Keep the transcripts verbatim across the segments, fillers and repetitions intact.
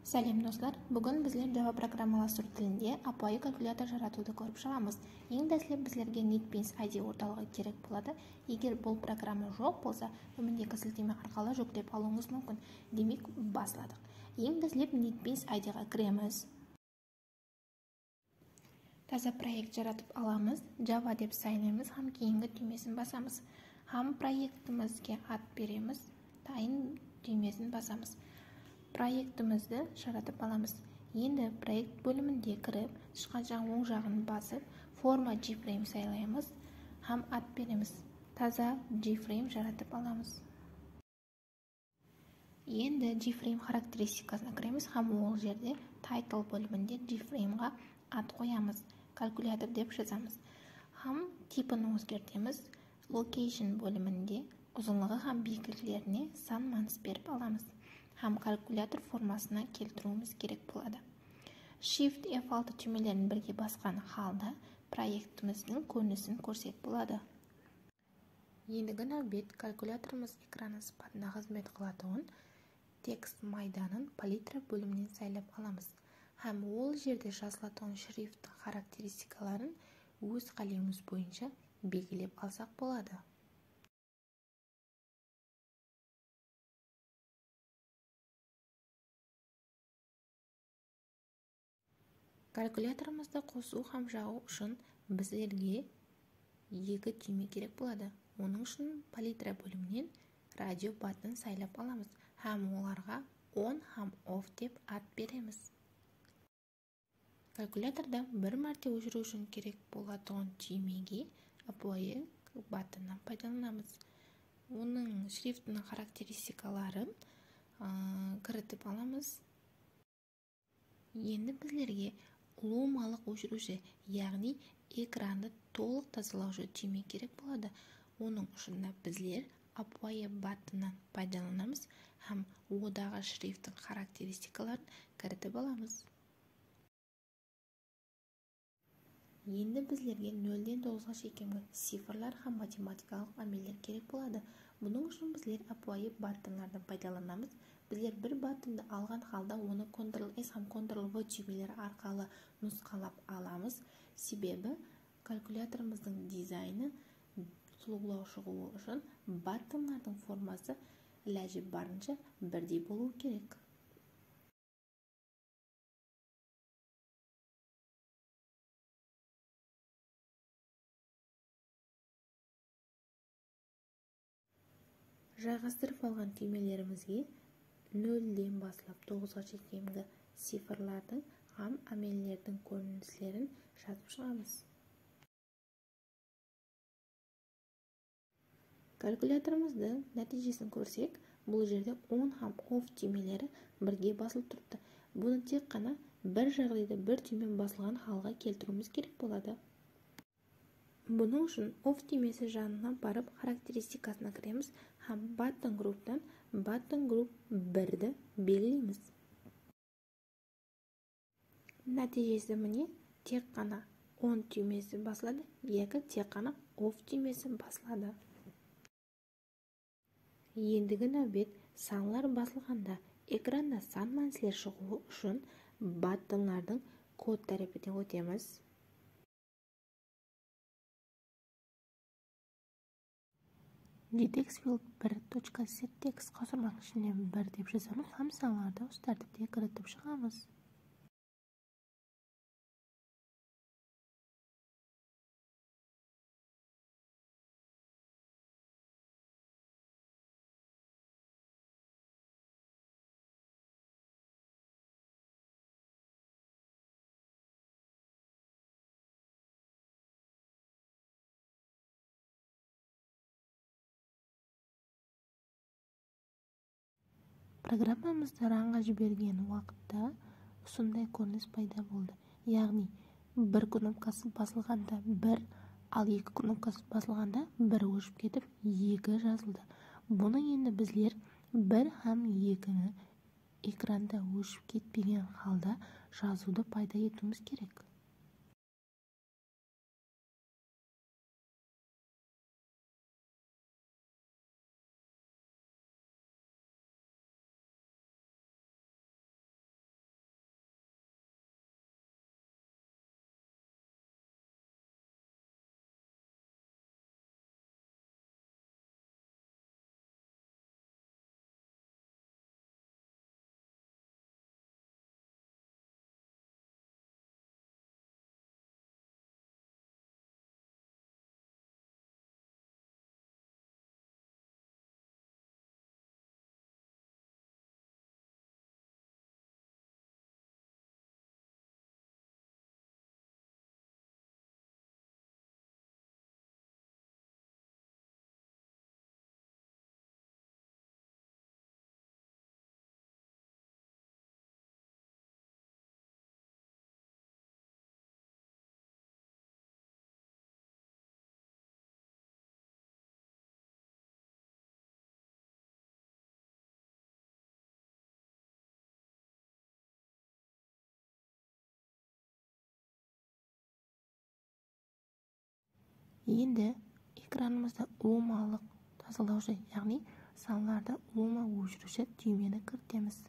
Sálem, doslar! Búgin bizler Java programmalastırıw tilinde ápiwayı kalkulyator jaratıwdı kórip shıǵamız. Eń dáslep bizlerge NetBeans I D e ortalıǵı kerek boladı. Eger bul programma joq bolsa, tómendegi silteme arqalı júklep alıwıńız múmkin. Demek, basladıq. Eń dáslep NetBeans I D e kiremiz. Taza proekt jaratıp alamız, Java dep saylaymız hám keyingi túymesin basamız. Hám proektimizge at beremiz, Tayın túymesin basamız. Proektimizdi jaratıp alamız. Endi proekt bóliminde kirip, shıqqan jaǵ-, oń jaǵın basıp, forma JFrame saylaymız hám at beremiz. Taza JFrame jaratıp alamız. Endi JFrame xarakteristikasına kiremiz hám ol jerde Title bóliminde JFrameǵa at qoyamız. Kalkulyator dep jazamız. Hám tipin ózgertemiz. Location bóliminde uzınlıǵı hám biyikliklerine san mánıs berip alamız. Hám kalkulyator formasına keltiriwimiz kerek boladı. Shift F altı túymelerin birge basqan halda proektimizdiń kórinisin kórsek boladı. Endigi náwbet kalkulyatorımız ekranı sıpatında xızmet qılatuǵın tekst maydanın palitra bóliminen saylap alamız hám ol jerde jazılatuǵın shrift xarakteristikaların óz qálewimiz boyınsha belgilep alsaq boladı. Kalkulyatorımızdı qosıw hám jaǵıw ushın bizlerge eki túyme kerek boladı. Onıń ushın palitra bóliminen radio button saylap alamız hám olarǵa on hám off dep at beremiz. Kalkulyatordı bir márte óshiriw ushın kerek bolatuǵın túymege ápiwayı buttonnan paydalanamız. Onıń shriftiniń xarakteristikaların, aa, kiritip alamız. Endi bizlerge ulıwmalıq óshiriwshi, yaǵnıy ekrandı tolıq tazalawshı túyme kerek boladı. Onıń ushın da bizler ápiwayı buttonnan paydalanamız hám odaǵı shrifttiń xarakteristikaların kiritip alamız. Endi bizlerge nolden toǵızǵa shekemgi cifrlar hám matematikalıq ámeller kerek boladı. Bunıń ushın bizler ápiwayı buttonlardan paydalanamız. Bizler bir buttondı alǵan halda onı Ctrl S hám Ctrl V túymeleri arqalı nusqalap alamız. Sebebi kalkulyatorımızdıń dizaynı sulıwlaw shıǵıwı ushın buttonlardıń forması ilajı barınsha birdey bolıwı kerek. Jayǵastırıp alǵan túymelerimizge nolden baslap toǵızǵa shekemgi cifrlardıń hám ámellerdiń kórinislerin jazıp shıǵamız. Kalkulyatorımızdıń nátiyjesin kórsek, bul jerde on hám off túymeleri birge basılıp turıptı. Bunı tek ǵana bir jaǵdayda bir túyme basılǵan halǵa keltiriwimiz kerek boladı. Bunıń ushın off túymesi janına barıp, xarakteristikasına kiremiz hám button grouptan button group birdi belgileymiz. Nátiyjesi mine, tek ǵana on túymesi basladı, yaki tek ǵana off túymesi basladı. Endigi náwbet sanlar basılǵanda ekranda san mánisler shıǵıwı ushın buttonlardıń kod tárepine ótemiz. Detectfield bir tochka settext qawsırmanıń ishine bir dep jazamız hám sanlardı usı tártipte kiritip shıǵamız. Programmamızdı runǵa jibergen waqıtta usınday kórinis payda boldı. Yaǵnıy, bir knopkası basılǵanda bir, al eki knopkası basılǵanda bir óship ketip, eki jazıldı. Bunı endi bizler bir hám ekini ekranda óship ketpegen halda jazıwdı payda etiwimiz kerek. Endi ekranımızda ulıwmalıq tazalawshı, yaǵnıy sanlardı ulıwma óshiriwshi túymeni kiritemiz.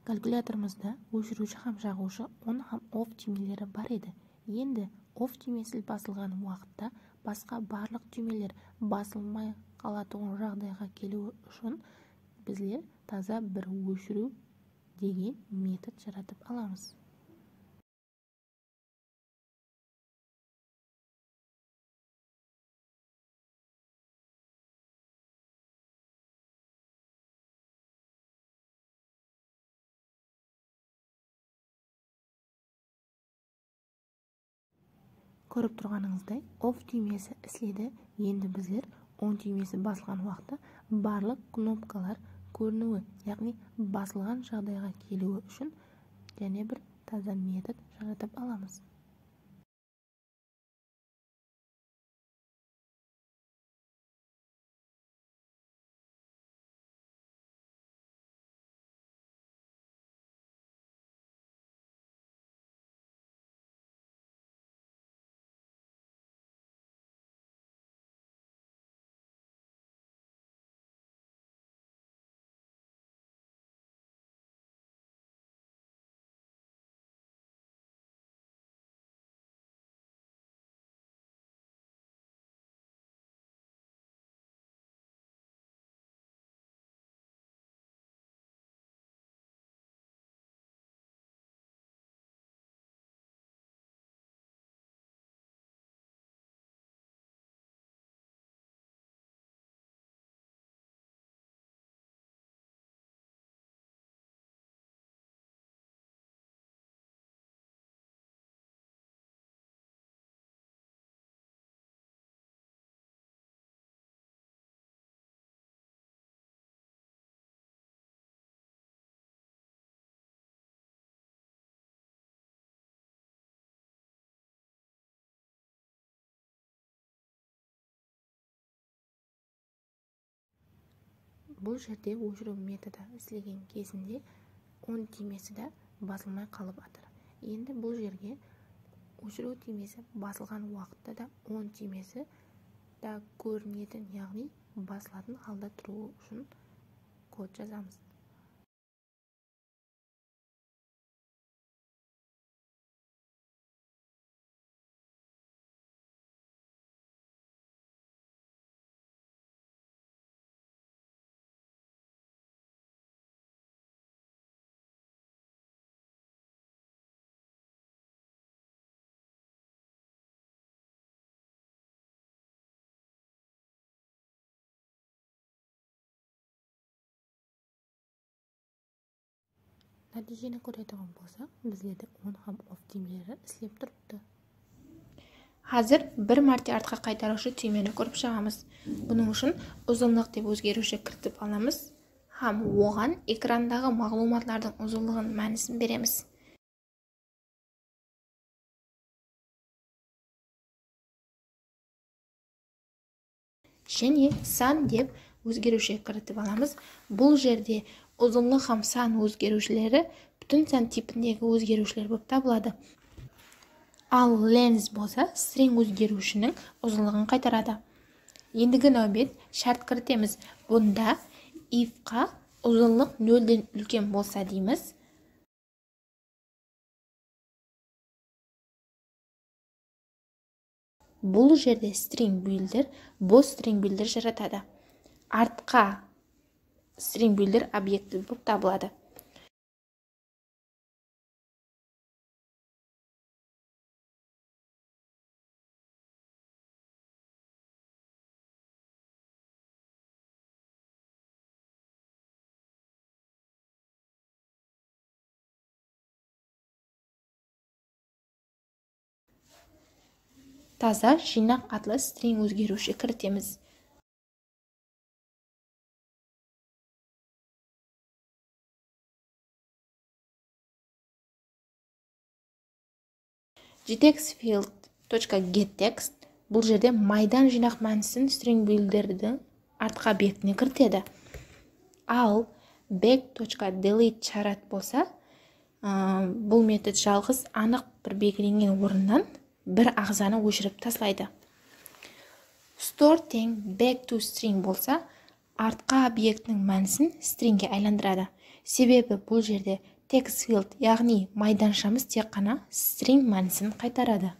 Kalkulyatorımızda óshiriwshi hám jaǵıwshı on hám off túymeleri bar edi. Endi off túymesi basılǵan waqıtta basqa barlıq túymeler basılmay qalatuǵın jaǵdayǵa keliwi ushın bizler taza bir óshiriw degen metod jaratıp alamız. Kórip turǵanıńızday, off túymesi isledi. Endi bizler on túymesi basılǵan waqıtta barlıq knopkalar kóriniwi, yaǵnıy basılǵan jaǵdayǵa keliwi ushın jáne bir taza metod jaratıp alamız. Bul jerde óshiriw metodı islegen kezinde on túymesi de basılmay qalıp atır. Endi bul jerge óshiriw túymesi basılǵan waqıtta da on túymesi da kórinetin, yaǵnıy basılatın halda turıwı ushın kod jazamız. Nátiyjeni kóretuǵın bolsaq, bizlerde on hám off túymeleri islep turıptı. Házir bir márte artqa qaytarıwshı túymeni kórip shıǵamız. Bunıń ushın uzınlıq dep ózgeriwshi kiritip alamız hám oǵan ekrandaǵı maǵlıwmatlardıń uzınlıǵın mánisin beremiz. Jáne san dep ózgeriwshi kiritip alamız. Bul jerde uzınlıq hám san ózgeriwshileri pútin san tipindegi ózgeriwshiler bolıp tabıladı. Al length bolsa string ózgeriwshiniń uzınlıǵın qaytaradı. Endigi náwbet shárt kiritemiz. Bunda ifqa uzınlıq nolden úlken bolsa deymiz. Bul jerde string builder bos string builder jaratadı. Artqa string builder obyekti bolıp tabıladı. Taza jıynaq atlı string ózgeriwshi kiritemiz. Jtext field tochka gettext bul jerde maydan jıynaq mánisin string builderdiń artqa obyekine kiritedi. Al back tochka delete charat bolsa, ı, bul metod jalǵız anıq bir belgilengen orınnan bir aǵzanı óshirip taslaydı. Store teń back to string bolsa, artqa obyektiniń mánisin stringge aylandıradı. Sebebi bul jerde text field, yaǵnıy maydanshamız tek ǵana string mánisin qaytaradı.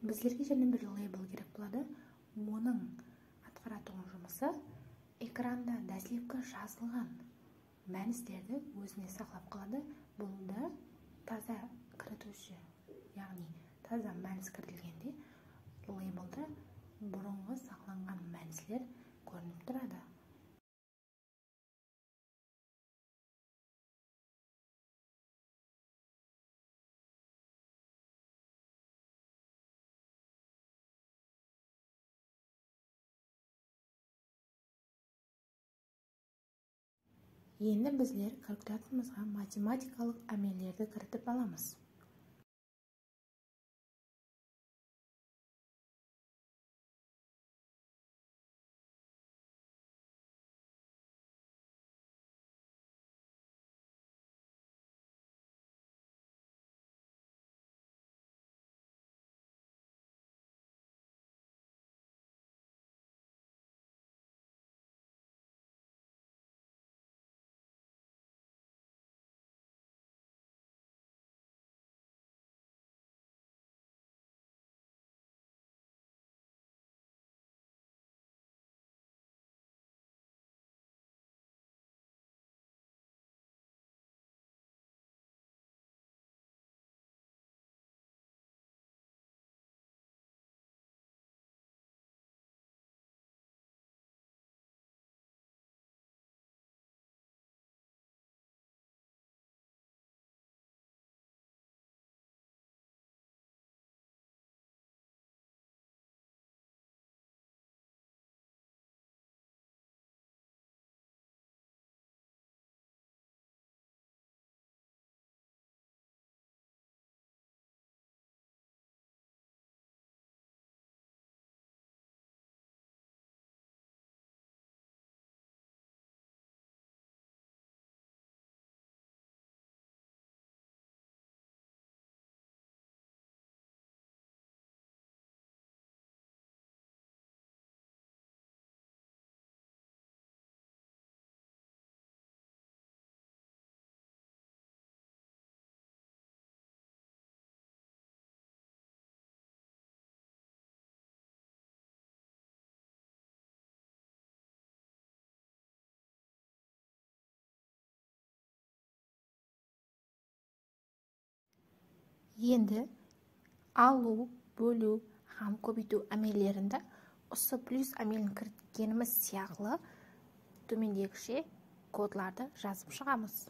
Bizlerge jáne bir label kerek boladı. Onıń atqaratuǵın jumısı ekranda dáslepki jazılǵan mánislerdi ózine saqlap qaladı. Bul da taza kiritiwshi, yaǵnıy taza mánis kiritilgende labelda burınǵı saqlanǵan mánisler kórinip turadı. Endi bizler kalkulyatorımızǵa matematikalıq ámellerdi kiritip alamız. Endi alıw, bóliw hám kóbeytiw ámellerinde usı plyus ámelin kiritkenimiz sıyaqlı tómendegishe kodlardı jazıp shıǵamız.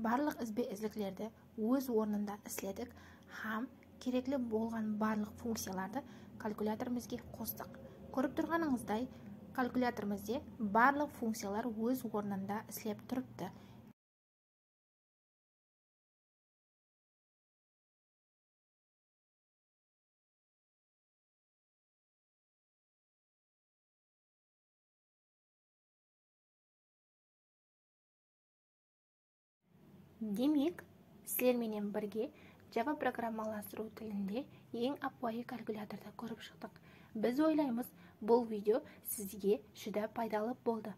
Barlıq izbe-izliklerdi óz ornında isledik hám kerekli bolǵan barlıq funkciyalardı kalkulyatorımizge qostıq. Kórip turǵanıńızday, kalkulyatorımızde barlıq funkciyalar óz ornında islep turıptı. Demek, sizler menen birge Java programmalastırıw tilinde eń ápiwayı kalkulyatordı kórip shıqtıq. Biz oylaymız, bul video sizge júdá paydalı boldı.